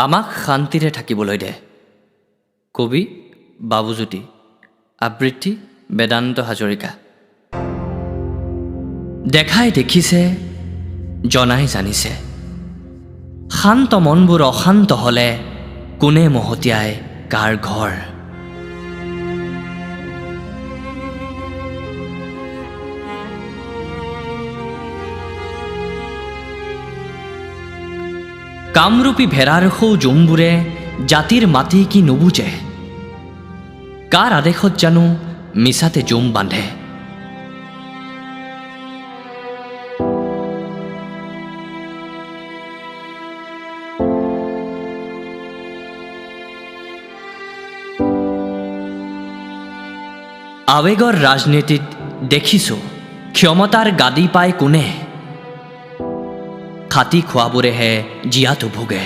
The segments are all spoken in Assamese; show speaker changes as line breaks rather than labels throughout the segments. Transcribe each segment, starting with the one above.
আমাক শান্তিৰে থাকিবলৈ দে। কবি বাবুজ্যোতি, আবৃত্তি বেদান্ত হাজৰিকা। দেখাই দেখিছে, জনাই জানিছে, শান্ত মনবোৰ অশান্ত হ'লে কোনে মহতিয়াই কাৰ ঘৰ। কামৰূপী ভেড়াৰ সৌ জোমবোৰে জাতিৰ মাটি কি নুবুজে, কাৰ আদেশত জানো মিছাতে জোম বান্ধে। আৱেগৰ ৰাজনীতিত দেখিছোঁ ক্ষমতাৰ গাদী পায় কোনে, খাটি খোৱাবোৰেহে জীয়াতু ভোগে।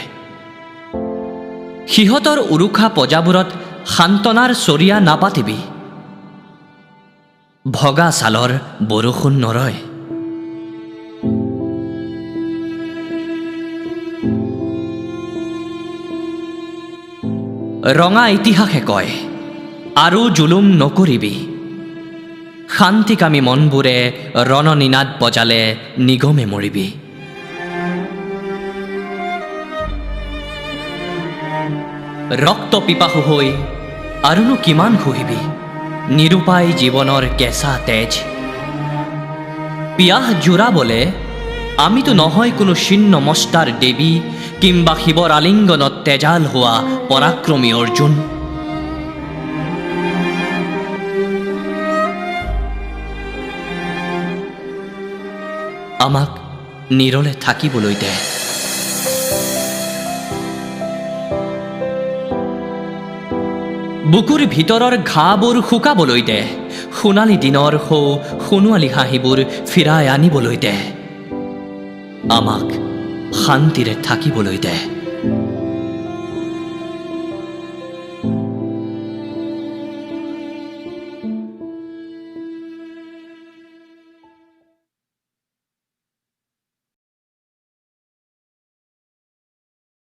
সিহঁতৰ উৰুখা পজাবোৰত সান্তনাৰ চৰিয়া নাপাতিবি, ভগা ছালৰ বৰষুণ নৰয়। ৰঙা ইতিহাসে কয় আৰু জুলুম নকৰিবি, শান্তিকামী মনবোৰে ৰণনিনাদ বজালে নিগমে মৰিবি। ৰক্ত পিপাসু হৈ আৰুনো কিমান শুহিবি নিৰূপায় জীৱনৰ কেঁচা তেজ। পিয়াহ জোৰাবলে আমিতো নহয় কোনো ছিন্ন মস্তাৰ দেৱী কিম্বা শিৱৰ আলিংগনত তেজাল হোৱা পৰাক্ৰমী অৰ্জুন। আমাক নিৰলে থাকিবলৈ দে। বুকুৰ ভিতৰৰ ঘাঁবোৰ শুকাবলৈ দে, সোণালী দিনৰ সৌ সোণোৱালী হাঁহিবোৰ ফিৰাই আনিবলৈ দে। আমাক শান্তিৰে থাকিবলৈ দে।